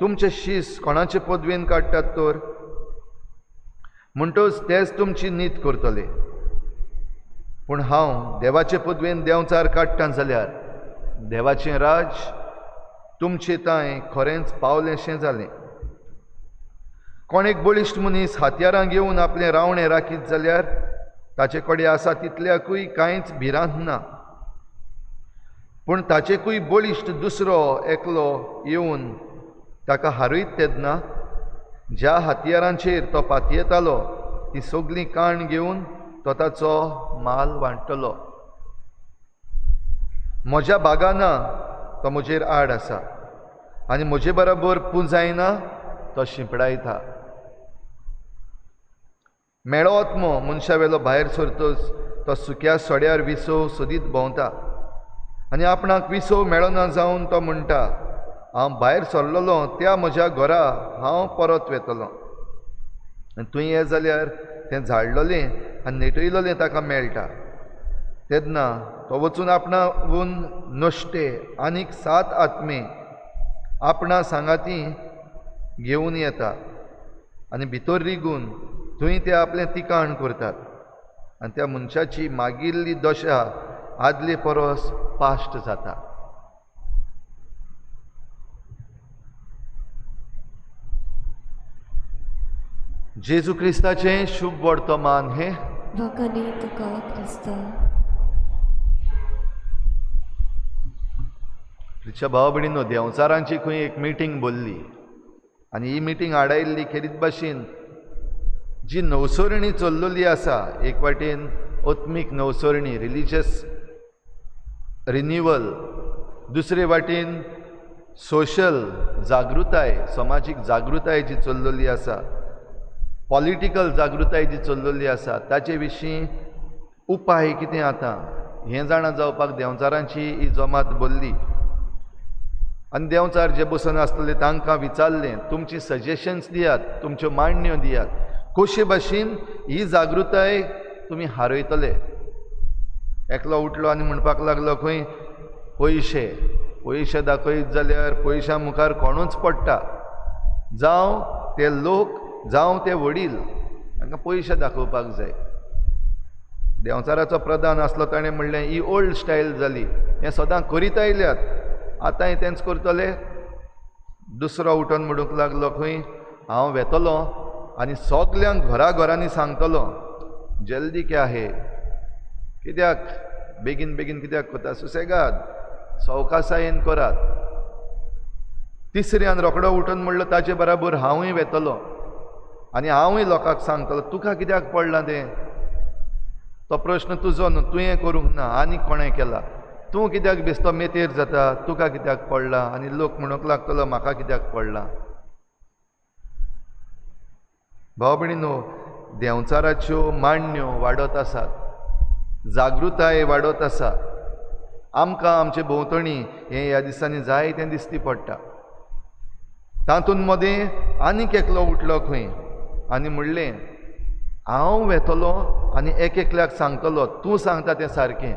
तुमचे शीस कोणाचे पदवेन काडटात तर? म्हणटच तेच तुमची नीत करतले. पूण हांव देवाचे पदवेन देंवचार काडटां जाल्यार देवाचें राज तुमचे तांय खरेंच पावलेंशें जालें. कोण एक बळिश्ट मनीस हत्यारां घेवन आपलें रावणें राखीत जाल्यार ताचे कडेन आसा तितल्याकूय कांयच भिरांत ना. पूण ताचेकूय बळिश्ट दुसरो एकलो येवन ताका हारयत तेन्ना ज्या हत्यारांचेर तो पातयेतालो ती सगळीं काण घेवन तो ताचो माल वांट्टलो. म्हज्या बागाना तो म्हजेर आड आसा आनी म्हजे बराबर पुंजायना तो शिंपडायता. मेळो आत्मो मनशा वेलो भायर सरतच तो सुक्या सड्यार विसव सोदीत भोंवता आनी आपणाक विसव मेळना जावन तो म्हणटा, हांव भायर सरलेलो त्या म्हज्या घरा हांव परत वेतलो. आनी थंय ये जाल्यार तें झाडलेलें आनी नेटयलेलें ताका मेळटा. तेन्ना तो वचून आपणावून नश्टे आनीक 7 आत्मे आपणा सांगाती घेवन येता आनी भितर रिगून थंय ते आपलें तिकाण करतात आनी त्या मनशाची मागिल्ली दशा आदले परस पाश्ट जाता. जेजू क्रिस्ताचें शुभ वर्तमान हें। वाकानी तुका क्रिस्ता। प्रिच्या भाव भयणींनो, देंवचारांची खंय एक मिटींग बोल्ली आनी ही मिटींग आडायल्ली खेरीत भाशेन जी नवसरणी चल्लेली आसा, एक वाटेन आत्मीक नवसरणी रिलीजियस रिन्युअल, दुसरे वाटेन सोशल जागृताय, समाजीक जागृताय जी चल्लेली आसा, पॉलिटिकल जागृताय जी चल्लेली आसा, ताचे विशीं उपाय कितें आतां हें जाणा जावपाक देंवचारांची ही जमात बोल्ली। आनी देंवचार जे बसून आसतले तांकां विचारलें, तुमची सजेशन्स दियात, तुमच्यो मांडण्यो दियात, कशे भाशेन ही जागृताय तुमी हारयतले। एकलो उठलो आनी म्हणपाक लागलो खंय पयशे, पयशे दाखयत जाल्यार पयशां मुखार कोणूच पडटा, जावं ते लोक जावं ते वडील, तांकां पयशे दाखोवपाक जाय। देंवचाराचो प्रधान आसलो, ताणें म्हणलें ही ओल्ड स्टायल जाली, हें सदां करीत आयल्यात, आतांय तेंच करतले। दुसरो उठून म्हणूंक लागलो खंय हांव वेतलो आनी सगल्यांक घरा घरांनी सांगतलो, जल्दी क्या है, कित्याक बेगीन बेगीन कित्याक करता, सुसेगाद सवकासायेन करात। तिसऱ्यान रोखडो उठून म्हणलो ताचे बराबर हांवूय वेतलो आनी हांवूय लोकांक सांगतलो, तुका कित्याक पडलां तें, तो प्रश्न तुजो न्हू, तुवें करूंक ना आनी कोणें केला, तूं कित्याक बेस्तो मेतेर जाता, तुका कित्याक पडलां, आनी लोक म्हणूंक लागतलो म्हाका कित्याक पडलां। भाव भयणींनो, देंवचाराच्यो मांडण्यो वाडत आसात, जागृताय वाडत आसा, आमकां आमचे भोंवतणी हें ह्या दिसांनी जायतें दिसती पडटा। तातूंत मदें आनीक एकलो उठलो खंय आनी म्हणलें हांव वेतलो आनी एक एकल्याक सांगतलो तूं सांगता तें सारकें,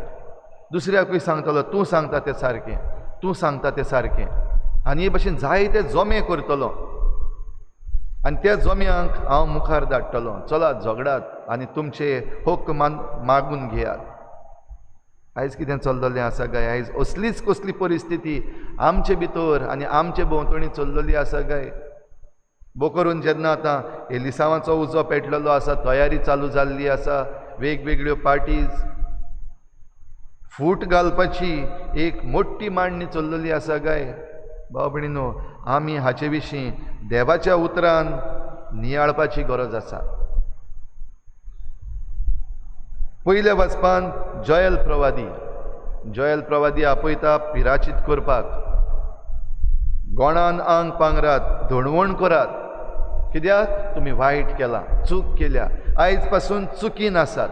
दुसऱ्याकूय सांगतलो तूं सांगता तें सारकें, तूं सांगता तें सारकें, आनी हे भशेन जायते जमे करतलो आनी त्या जम्यांक हांव मुखार धाडटलो, चलात झगडात आनी तुमचे हक्क मागून घेयात। आयज कितें चल्लेलें आसा काय, आयज असलीच कसली परिस्थिती आमचे भितर आनी आमचे भोंवतणी चल्लेली आसा काय। बोकरून जेन्ना आतां एलिसांवाचो उजो पेटलेलो आसा, तयारी चालू जाल्ली आसा, वेगवेगळ्यो पार्टीज, फूट घालपाची एक मोठी मांडणी चल्लेली आसा काय। भाव भयणींनो, आमी हाचे विशीं देवाच्या उतरान नियाळपाची गरज आसा। पयल्या वाचपान जॉयल प्रवादी, जॉयल प्रवादी आपयता पिराचीत करपाक, गोणान आंग पांगरात, धोणवण करात, कित्याक तुमी वायट केलां, चूक केल्या, आयज पासून चुकीन आसात,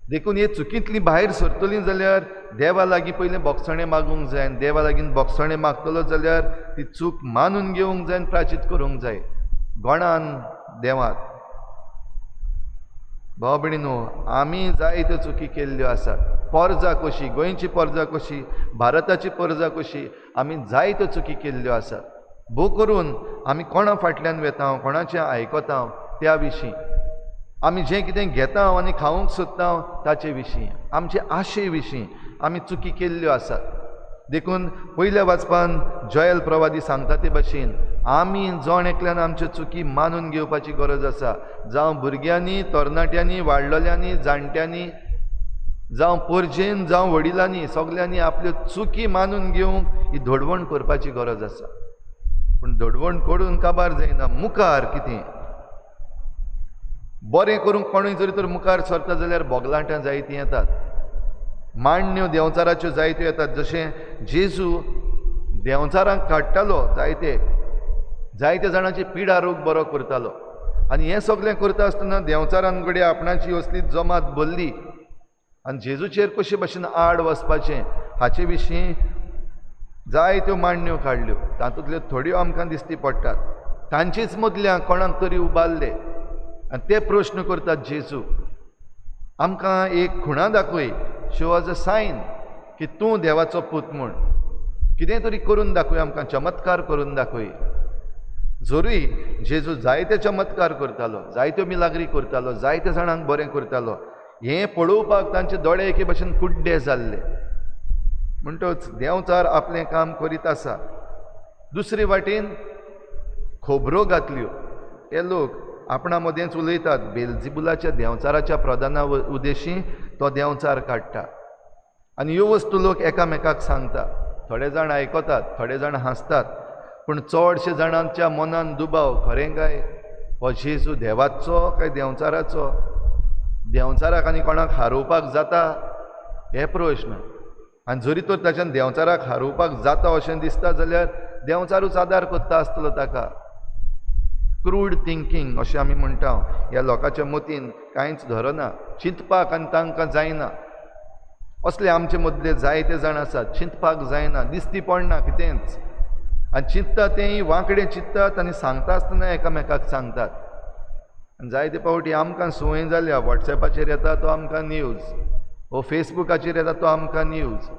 देखून हे चुकींतली भायर सरतली जाल्यार देवा लागीं पयलें बोगसणें मागूंक जाय, आनी देवा लागीं बोगसणें मागतलो जाल्यार ती चूक मानून घेवंक जाय आनी प्राचीत करूंक जाय गोणान देवाक। भाव भयणींनो, आमी जायत्यो चुकी केल्ल्यो आसात, पोरजा कशी, गोंयची पोरजा कशी, भारताची पोरजा कशी, आमी जायत्यो चुकी केल्ल्यो आसात। भोव करून आमी कोणा फाटल्यान वेता, कोणाचें आयकता त्या विशीं, आमी जें कितें घेता आनी खावंक सोदता ताचे विशीं, आमचे आशे विशीं आमी चुकी केल्ल्यो आसात। देखून पयल्या वाचपान जॉयल प्रवादी सांगता ते भाशेन आमी जण एकल्यान आमच्यो चुकी मानून घेवपाची गरज आसा, जावं भुरग्यांनी, तरणाट्यांनी, वाडलेल्यांनी, जाणट्यांनी, जावं पोरजेन, जावं वडिलांनी, सगल्यांनी आपल्यो चुकी मानून घेवंक ही धडवण करपाची गरज आसा। पूण धडवण करून काबार जायना, मुखार कितें बरें करूंक कोणूय जरी तर मुखार सरता जाल्यार बोगलांटां जायतीं येतात, मांडण्यो देंवचाराच्यो जायत्यो येतात। जशें जेजू देंवचारांक काडटालो, जायते जायते जाणांची पिडा रोग बरो करतालो, आनी हें सगळें करता आसतना देंवचारान कडेन आपणाची असली जमात भरली आनी जेजूचेर कशे भशेन आड वचपाचें हाचे विशीं जायत्यो मांडण्यो काडल्यो। तातूंतल्यो थोड्यो आमकां दिसती पडटात, तांचेच मदल्या कोणाक तरी उबारले आनी ते प्रश्न करतात जेजू, आमकां एक खुणा दाखय, शो अस अ सायन की तूं देवाचो पूत म्हूण, कितें तरी करून दाखय आमकां, चमत्कार करून दाखय। जरूय जेजू जायते चमत्कार करतालो, जायत्यो मिलाग्री करतालो, जायते जाणांक बरें करतालो, हें पळोवपाक तांचे दोळे एके भशेन कुड्डे जाल्ले। म्हणटच देंवचार आपलें काम करीत आसा। दुसरे वाटेन खबरो घातल्यो, हे लोक आपणा मदेंच उलयतात, बेलजिबुलाच्या देंवचाराच्या प्रधाना उद्देशी तो देंवचार काडटा. आनी ह्यो वस्तू लोक एकामेकाक सांगता. थोडे जाण आयकतात, थोडे जाण हांसतात, पूण चडशे जाणांच्या मनान दुबाव, खरें काय हो जेजू देवाचो काय देंवचाराचो? देंवचाराक आनी कोणाक हारोवपाक जाता हे प्रश्न. आनी जरी तर ताच्यान देंवचाराक हारोवपाक जाता अशें दिसता जाल्यार देंवचारूच आदार करता आसतलो ताका. क्रूड थिंकींग अशें आमी म्हणटा. ह्या लोकांच्या मतीन कांयच धरना, चिंतपाक आनी तांकां जायना. असले आमचे मदले जायते जाण आसात, चिंतपाक जायना, दिसती पडना कितेंच, आनी चिंतता तेंय वांकडें चिंततात आनी सांगता आसतना एकामेकाक सांगतात. आनी जायते फावटी आमकां संवय जाल्या, वॉट्सएपाचेर येता तो आमकां न्यूज, वो फेसबुकाचेर येता तो आमकां न्यूज,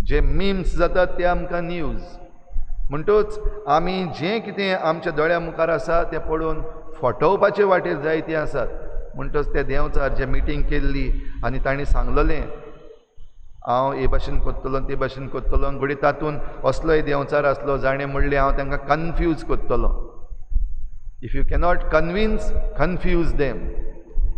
जे मिम्स जातात ते आमकां न्यूज. म्हणटूच आमी जें कितें आमच्या दोळ्या मुखार आसा तें पळोवन फटोवपाचे वाटेर जायते आसात. म्हणटच ते देंवचार जे मिटींग केल्ली आनी तांणी सांगलेलें हांव हे भाशेन करतलो ते भाशेन करतलो, घडये तातूंत असलोय देंवचार आसलो जाणें म्हणलें हांव तांकां कन्फ्यूज करतलो. If you cannot convince, confuse them.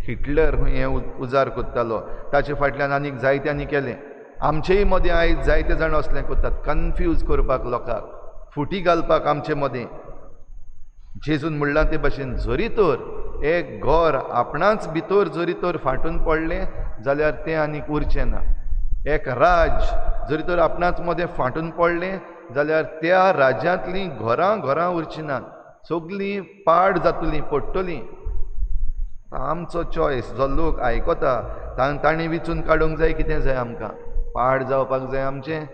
Hitler हें उजार करतालो, ताचे फाटल्यान आनीक जायत्यांनी केलें. आमचेय मदें आयज जायते जाण असलें करतात, कन्फ्यूज करपाक लोकांक, फुटी घालपाक आमचे मदें. जेजून म्हणलां ते भाशेन जरी तर एक घर आपणाच भितर जरी तर फाटून पडलें जाल्यार तें आनीक उरचें ना. एक राज जरी तर आपणाच मदें फाटून पडलें जाल्यार त्या राज्यांतलीं घरां घरां उरचीं नात, सगळीं पाड जातलीं, पडटलीं. आमचो चॉयस जो लोक आयकता तांणी विचून काडूंक जाय कितें जाय आमकां, पाड जावपाक जाय आमचें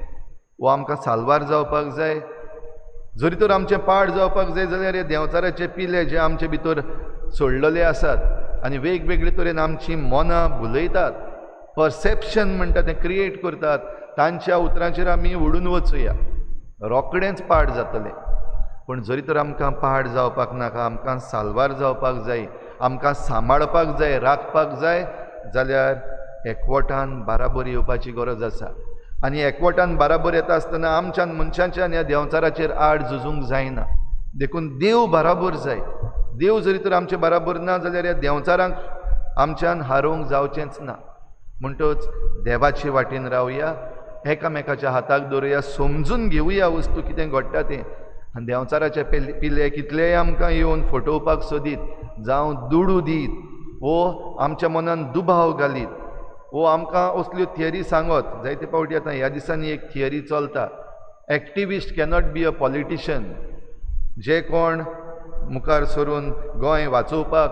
वो आमकां साल्वार जावपाक जाय. जरी तर आमचें पाड जावपाक जाय जाल्यार हे देंवचाराचे पिले जे आमचे भितर सोडलेले आसात आनी वेगवेगळे तरेन आमचीं मनां भुलयतात, परसेप्शन म्हणटा तें क्रिएट करतात, तांच्या उतरांचेर आमी उडून वचुया, रोखडेंच पाड जातलें. पूण जरी तर आमकां पाड जावपाक नाका, आमकां साल्वार जावपाक जाय, आमकां सांबाळपाक जाय, राखपाक जाय जाल्यार एकवटान बाराबर येवपाची गरज आसा. आनी एकवटान बाराबर येता आसतना आमच्यान मनशांच्यान ह्या देंवचाराचेर आड झुजूंक जायना. देखून देव बाराबर जाय. देव जरी तर आमचे बाराबर ना जाल्यार ह्या देंवचारांक आमच्यान हारोवंक जावचेंच ना. म्हणटच देवाचे वाटेन रावया, एकामेकाच्या हाताक धरुया, समजून घेवया वस्तू कितें घडटा तें. आनी देंवचाराचे पिले कितलेय आमकां येवन फटोवपाक सोदीत, जावं दुडू दीत, वो आमच्या मनान दुबाव घालीत, वो आमकां असल्यो थियरी सांगत. जायते फावटी आतां ह्या दिसांनी एक थियरी चलता, activist cannot be a politician. जे कोण मुखार सरून गोंय वाचोवपाक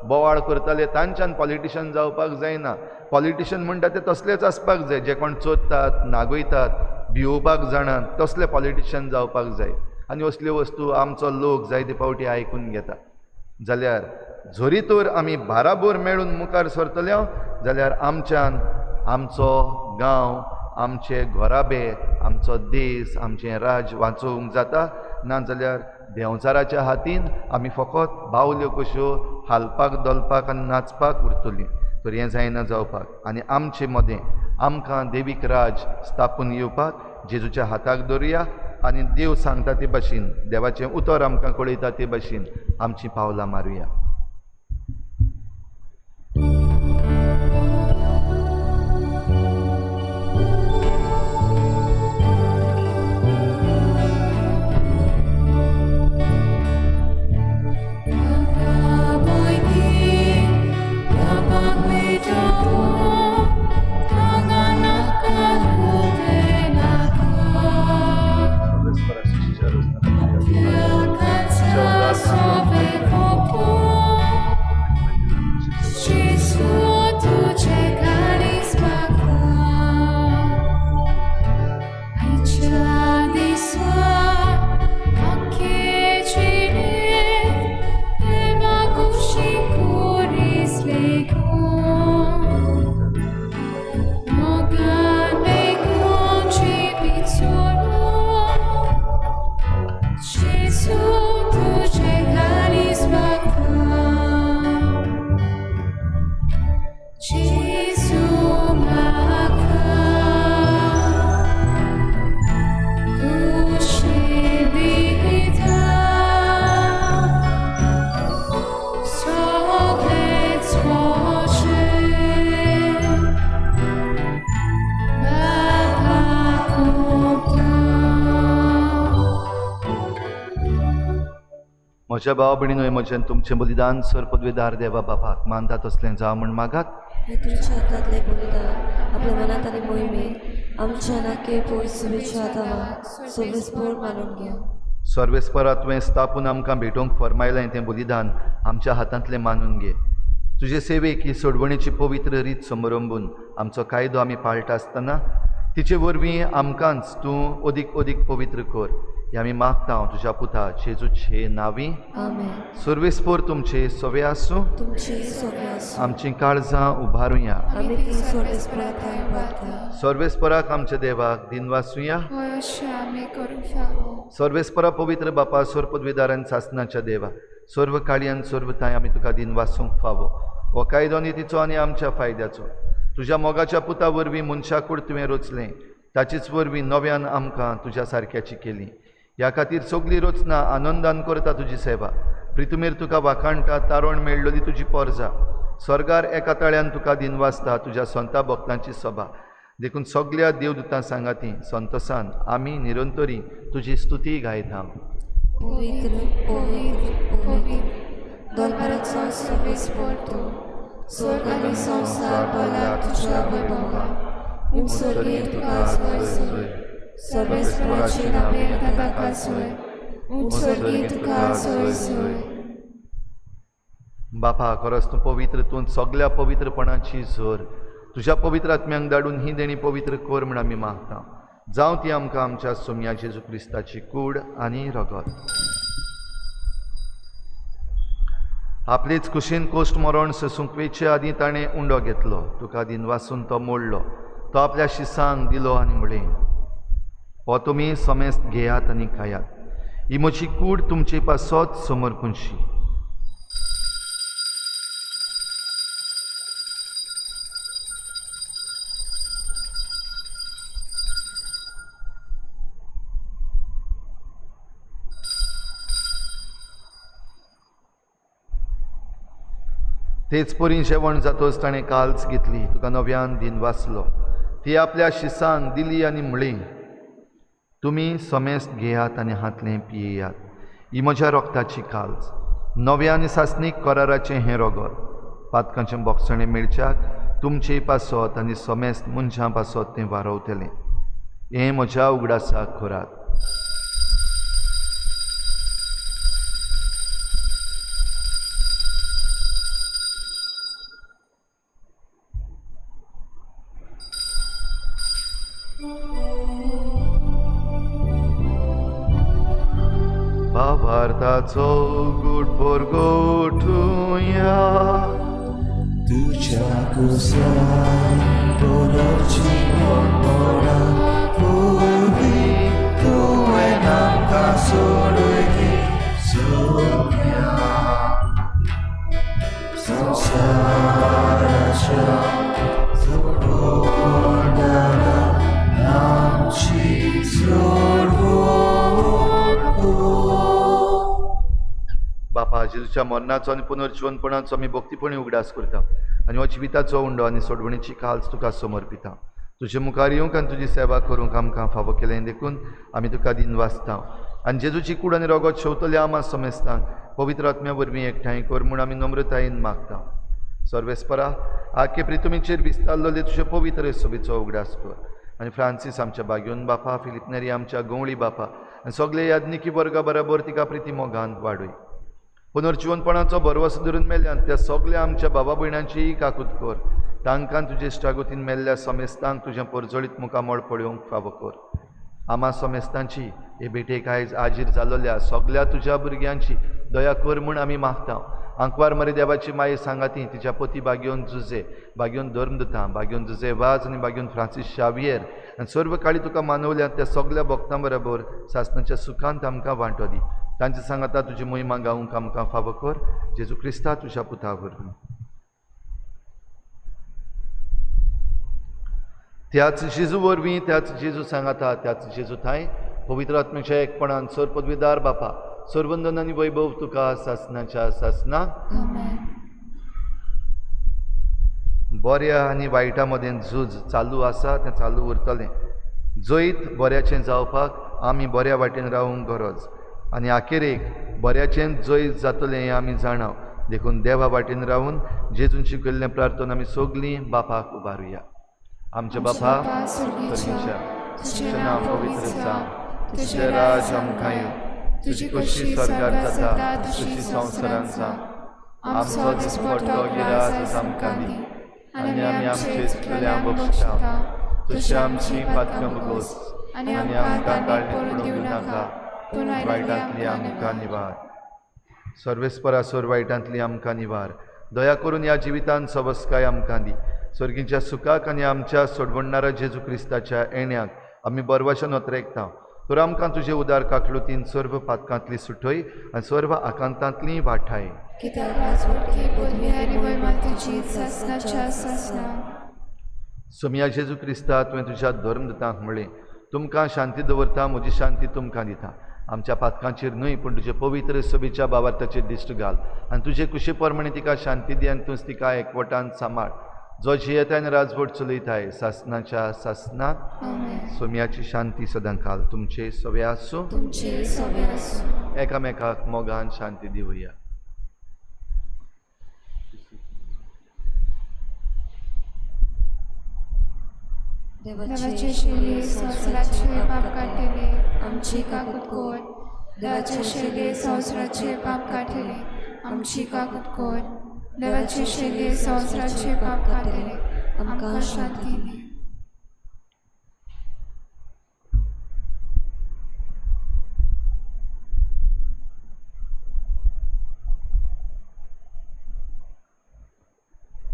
बोवाळ करताले तांच्यान पॉलिटिशन जावपाक जायना. पॉलिटिशन म्हणटा ते तसलेच आसपाक जाय, जे कोण चोरतात, नागयतात, भिवोवपाक जाणात, तसले पॉलिटिशन जावपाक जाय. आनी असल्यो वस्तू आमचो लोक जायते फावटी आयकून घेता. जाल्यार जरी तर आमी बाराबर मेळून मुखार सरतले जाल्यार आमच्यान आमचो गांव, आमचे घराबे, आमचो देश, आमचें राज्य वाचोवंक जाता. ना जाल्यार देंवचाराच्या हातीन आमी फकत बावल्यो कश्यो हालपाक, धोलपाक आनी नाचपाक उरतलीं. तर हें जायना जावपाक. आनी आमचे मदें आमकां देवीक राज स्थापून येवपाक जेजूच्या हाताक धरुया आनी देव सांगता ते भाशेन, देवाचें उतर आमकां कळयता ते भाशेन आमचीं पावलां मारुया. Salve, म्हज्या भाव भयणीनो, म्हजें तुमचें बलिदान सर पदवेदार देवा बापाक मानता तसलें जावं म्हूण मागात। हे तुमच्या हातांतलें बलिदान आपल्या मनांत आनी मोहिमेक आमच्या नाके पयस सुवेच्या हातावा सर्वेस्पोर मानून घ्या। सर्वेस्परा तुवें स्थापून आमकां भेटोवंक फरमायलें तें बलिदान आमच्या हातांतलें मानून घे। तुजे सेवेक ही सोडवणेची पवित्र रीत समरंबून आमचो कायदो आमी पाळटा आसतना तिचे वरवीं आमकांच तूं अदीक अदीक पवित्र कर, हे आमी मागता तुज्या पुता जेजूचे नांवी। आमेन। सर्वेस्पोर तुमचे सवे आसूं, तुमची सवे आसूं। आमचीं काळजां उबारुया। आमी ती सर्वेस्परा थंय उबारता। सर्वेस्पराक आमच्या देवाक दिनवासुया। हय अशें आमी करूंक फावो। सर्वेस्परा पवित्र बापा, सर्व पदवीदार आनी सासनाच्या देवा, सर्व काळी आनी सर्व थांय आमी तुका दिनवासूंक फावो। हो कायदो नितीचो आनी आमच्या फायद्याचो तुज्या मोगाच्या पुता वरवीं मनशाकूड तुवें रचलें, ताचेच वरवीं नव्यान आमकां तुज्या सारक्याची केली। ह्या खातीर सगळी रचना आनंदान करता तुजी सेवा। प्रितुमेर तुका वाखाणटा, तारण मेळ्ळली तुजी पोरजा। स्वर्गार एका ताळ्यान तुका दिनवासता तुज्या संता भक्तांची सभा। देखून सगळ्या देवदूतां सांगाती संतोसान आमी निरंतरी तुजी स्तुती गायता। पवित्र पवित्र पवित्र दरबाराचो सर्वेस्पोर तूं, स्वर्ग आनी संवसार भरला तुज्या वैभवान। उंच स्वर्गीर तुका जय जय, सर्वेस्पराचे नांवे येता ताका जय, उंच स्वर्गीर तुका जय जय। बापा, खरोच तूं पवित्र, तूं सगळ्या पवित्रपणाची झर। तुज्या पवित्र आत्म्यांक धाडून ही देणी पवित्र कर म्हूण आमी मागता। जावं ती आमकां आमच्या सोम्या जेजू क्रिस्ताची कूड आनी रगत। आपलेच कुशीन कोश्ट मरण सोसूंक वेचे आदीं ताणें उंडो घेतलो, तुका दिनवासून तो मोडलो, तो आपल्या शिसांक दिलो आनी म्हणलें, हो तुमी समेस्त घेयात आनी खायात, ही म्हजी कूड तुमचे पासत समर्पूनशी। तेच परी जेवण जातोच ताणें काल्स घेतली, तुका नव्यान दिनवासलो, ती आपल्या शिसांक दिली आनी म्हणली, तुमी समेस्त घेयात आनी हातलें पियेयात, ही म्हज्या रोगताची काल्स, नव्या आनी सासणीक कराराचें हें रोगत, पातकांचें बोगसणें मेळच्याक तुमचे पासत आनी समेस्त मनशां पासत तें वारवतलें। हें म्हज्या उगडासाक करात। भावार्थाचो गूट परगोटुया, तुज्या कुसान बरोची मोडा वरवीं तुवें आमकां सोडयली सोम्या संवसाराच्या सोडवणारा आमची सोडवण कर। बापा, जेजूच्या मरणाचो आनी पुनर्जिवनपणाचो आमी भक्तीपणी उगडास करता आनी हो जिविताचो उंडो आनी सोडवणेची काल्स तुका समर्पिता। तुजे मुखार येवंक आनी तुजी सेवा करूंक आमकां फावो केलें देखून आमी तुका दिनवासता। आनी जेजूची कूड आनी रगत शेवतल्या आमा समेस्तांक पवित्र आत्म्या वरवीं एकठांय कर म्हूण आमी नम्रतायेन मागता। सर्वेस्परा, आखे प्रितुमीचेर विस्तारलेले तुजे पवित्र सभेचो उगडास कर आनी फ्रांसीस आमच्या बाग्योन बापा, फिलीप नेरी आमच्या गवळी बापा आनी सगळे याज्ञिकी वर्गा बराबर तिका प्रिती मोगान वाडय। पुनर्जिवनपणाचो भरवसो धरून मेल्ल्यान त्या सगळ्या आमच्या बाबा भयणांचीय काकूत कर, तांकां तुजे इश्टागतीन मेल्ल्या समेस्तांक तुजें परजळीत मुखामळ पळोवंक फावो कर। आमा समेस्तांची हे भेटेक आयज आजीर जाल्ल्या सगळ्या तुज्या भुरग्यांची दया कर म्हूण आमी मागता। आंकवार मरे देवाची माये सांगाती तिच्या पती बाग्योन जुजे, बाग्योन धर्मदूतां, बाग्योन जुजे वाज आनी बाग्योन फ्रांसीस शावियर आनी सर्व काळी तुका मानवल्या त्या सगळ्या भक्तां बरोबर सासणाच्या सुखांत आमकां वांटो दी। तांचे सांगाता तुजी मोहिमा गावंक आमकां फावो कर, जेजू क्रिस्ता तुज्या पुता वरवीं। त्याच जेजू वरवीं, त्याच जेजू सांगाता, त्याच जेजू थांय पवित्र आत्म्याच्या एकपणान सर पदवीदार बापा, सर्वंदन आनी वैभव तुका सासनाच्या सासना। बऱ्या आनी वायटा मदें झूज चालू आसा, तें चालू उरतलें। जैत बऱ्याचें जावपाक आमी बऱ्या वाटेन रावूंक गरज। आनी आखेरेक बऱ्याचें जैत जातलें हें आमी जाणाव. देखून देवा वाटेन रावन जेजून शिकयल्लें प्रार्थना आमी सगलीं बापाक उबारुया. आमच्या बापा स्वर्गीच्या, तुजें नांव पवित्र जावं, तुजें राज आमकां येवं, तुजी खोशी स्वर्गार जाता तशी संवसारांत जावं. आमचो दिसपट्टो गिरास आमकां दी आनी आमी आमचे चुकल्या बक्षता तशी आमची पातकां बगोस आनी आमकां काळणी पडूंक दिवं नाका, पूण वायटांतली आमकां निवार. सर्वेस्परा सोर वायटांतली आमकां निवार. दया करून ह्या जिवितांत सवस्काय आमकां दी. स्वर्गीच्या सुखाक आनी आमच्या सोडवणणारा जेजू क्रिस्ताच्या येण्याक आमी बरवाशन ओतरेकता. तर आमकां तुजे उदार काकलुतीन सर्व पातकांतली सुटय आनी सर्व आकांतांतली वाठाय. कित्याक राजवटकी पदवी आनी महिमा तुजी सासणाच्या सासणा. सोमया जेजू क्रिस्ता, तुवें तुज्या धर्मदूतांक म्हळें, तुमकां शांती दवरता, म्हजी शांती तुमकां दिता. आमच्या पातकांचेर न्हय पूण तुजे पवित्र सभेच्या बावार्थाचेर दिश्ट घाल आनी तुजे कुशे प्रमाणे तिका शांती दी आनी तूंच तिका एकवटान सांबाळ, जो जियेता आनी राजवट चलयताय सासणाच्या सासणाक. सोम्याची शांती सदां काल तुमचे सवे आसूं. तुमचे सवे आसूं. एकामेकाक मोगान शांती दिवया. देवाचे शेली संवसाराचे पाप काडटले, आमची काकूत कर. देवाचे शेली संवसाराचे पाप काडटले, आमची काकूत कर. देवाचे शेली संवसाराचे पाप काडटले, आमकां शांती दी.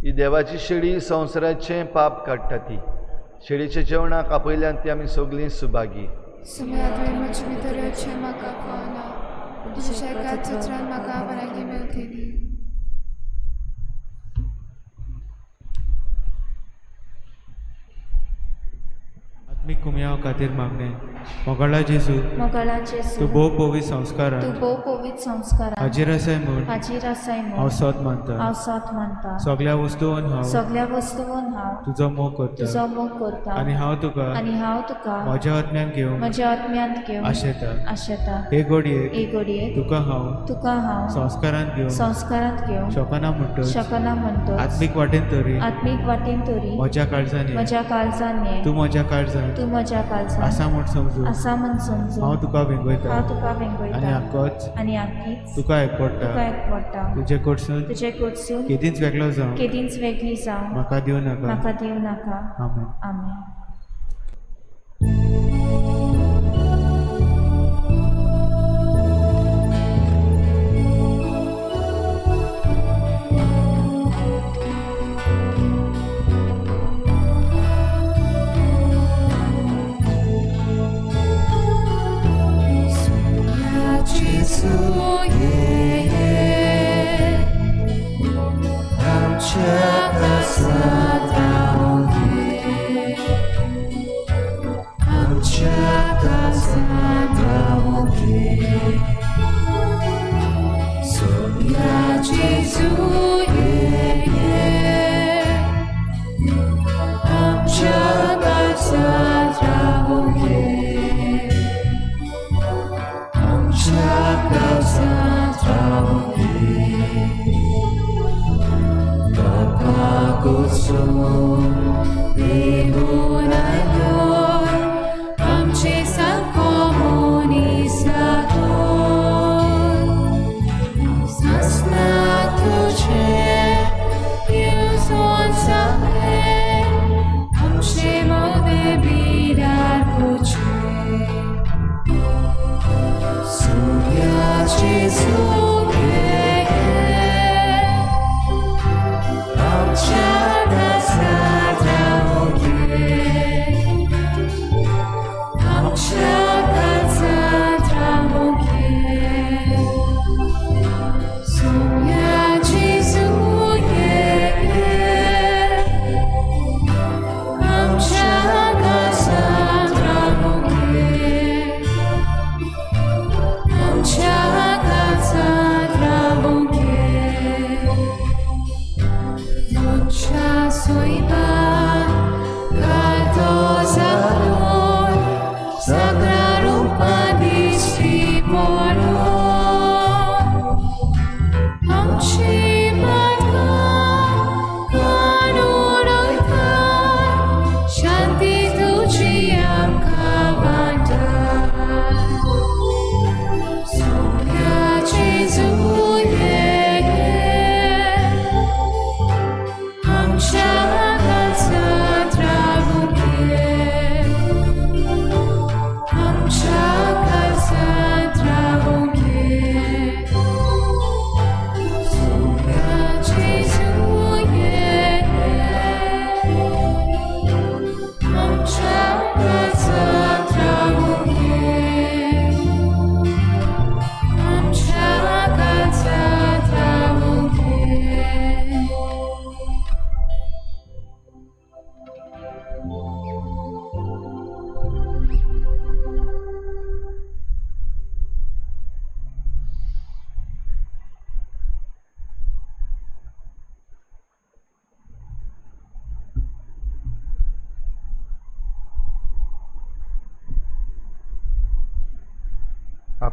ही देवाची शेळी संवसाराचें पाप काडटा. ती शेळीच्या जेवणाक आपयल्यान ती आमी सगळीं सुभागी. सुम्या तुवें म्हजे भितर येवचें म्हाका फावना, पूण तुज्या एकाच उतरान म्हाका भलायकी मेळटली. आत्मीक कुमयाव खातीर मागणें. मोगाळा जेजू, मोगाळा जेजू, तूं भोव पवित्र संस्कारान, तूं भोव पवित्र संस्कारान हाजीर आसाय म्हूण हाजीर आसाय म्हूण हांव सोद मानता. हांव सोद मानता. सगळ्या वस्तून हांव सगळ्या वस्तून हांव तुजो मोग करता तुजो मोग करता आनी हांव तुका आनी हांव तुका म्हज्या आत्म्यान घेवंक म्हज्या आत्म्यांत घेवंक आशेता. आशेता. हे घडयेक हे घडयेक तुका हांव तुका हांव संस्कारांत घेवंक संस्कारांत घेवंक शकना म्हणटच शकना म्हणटच आत्मीक वाटेन तरी आत्मीक वाटेन तरी म्हज्या काळजान ये. म्हज्या काळजान ये. तूं म्हज्या काळजान तूं म्हज्या काळजान आसा म्हूण समजून आसा म्हूण समजून हांव तुका वेंगयता हांव तुका आनी वेंगयता आकोच आनी आकीच तुका एकवटा. तुका एकवटा. तुजे कडसून तुजे कडसून केदींच वेगळो जावं केदींच वेगळी जावं म्हाका दिवं नाका. म्हाका दिवं नाका. आमेन. आमेन. आमच्या कासात रावूं.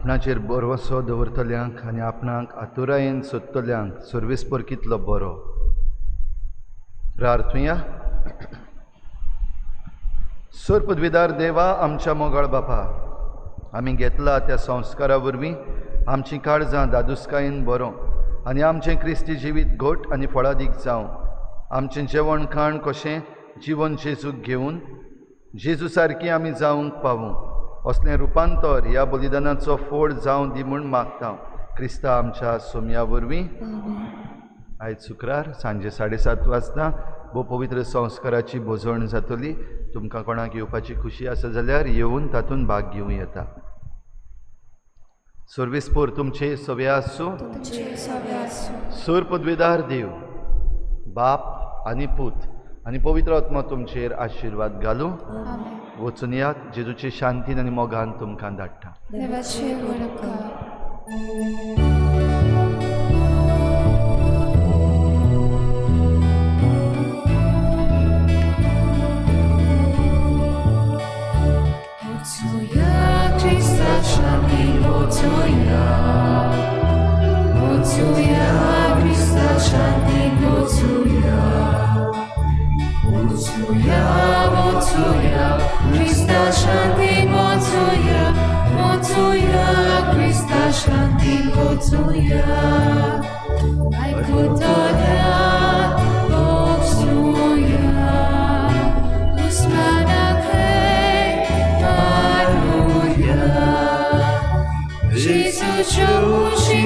आपणाचेर भरवंसो दवरतल्यांक आनी आपणाक आतुरायेन सोदतल्यांक सर्वेस्पर कितलो बरो. प्रार्थुया. सर पदवीदार देवा, आमच्या मोगाळ बापा, आमी घेतला त्या संस्कारा वरवीं आमचीं काळजां दादुसकायेन बरो आनी आमचें क्रिस्ती जिवीत घट आनी फळादीक जावं. आमचें जेवण खाण कशें जिवन जेजूक घेवन जेजू सारकी आमी जावंक पावूं असलें रुपांतर ह्या बलिदानाचो फोड जावं दी म्हूण मागता क्रिस्ता आमच्या सोमया वरवीं. आयज शुक्रार सांजे 7:30 वाजता भोव पवित्र संस्काराची भोजवण जातली. तुमकां कोणाक येवपाची खुशी आसा जाल्यार येवन तातूंत भाग घेवं येता. सर्वेस्पोर तुमचे सवे आसूं. सूर पदवीदार देव बाप आनी पूत आनी पवित्र आत्मा तुमचेर आशिर्वाद घालूं. वचून यात, जेजूचे शांतीन आनी मोगान तुमकां धाडटा. Jesus, you, she,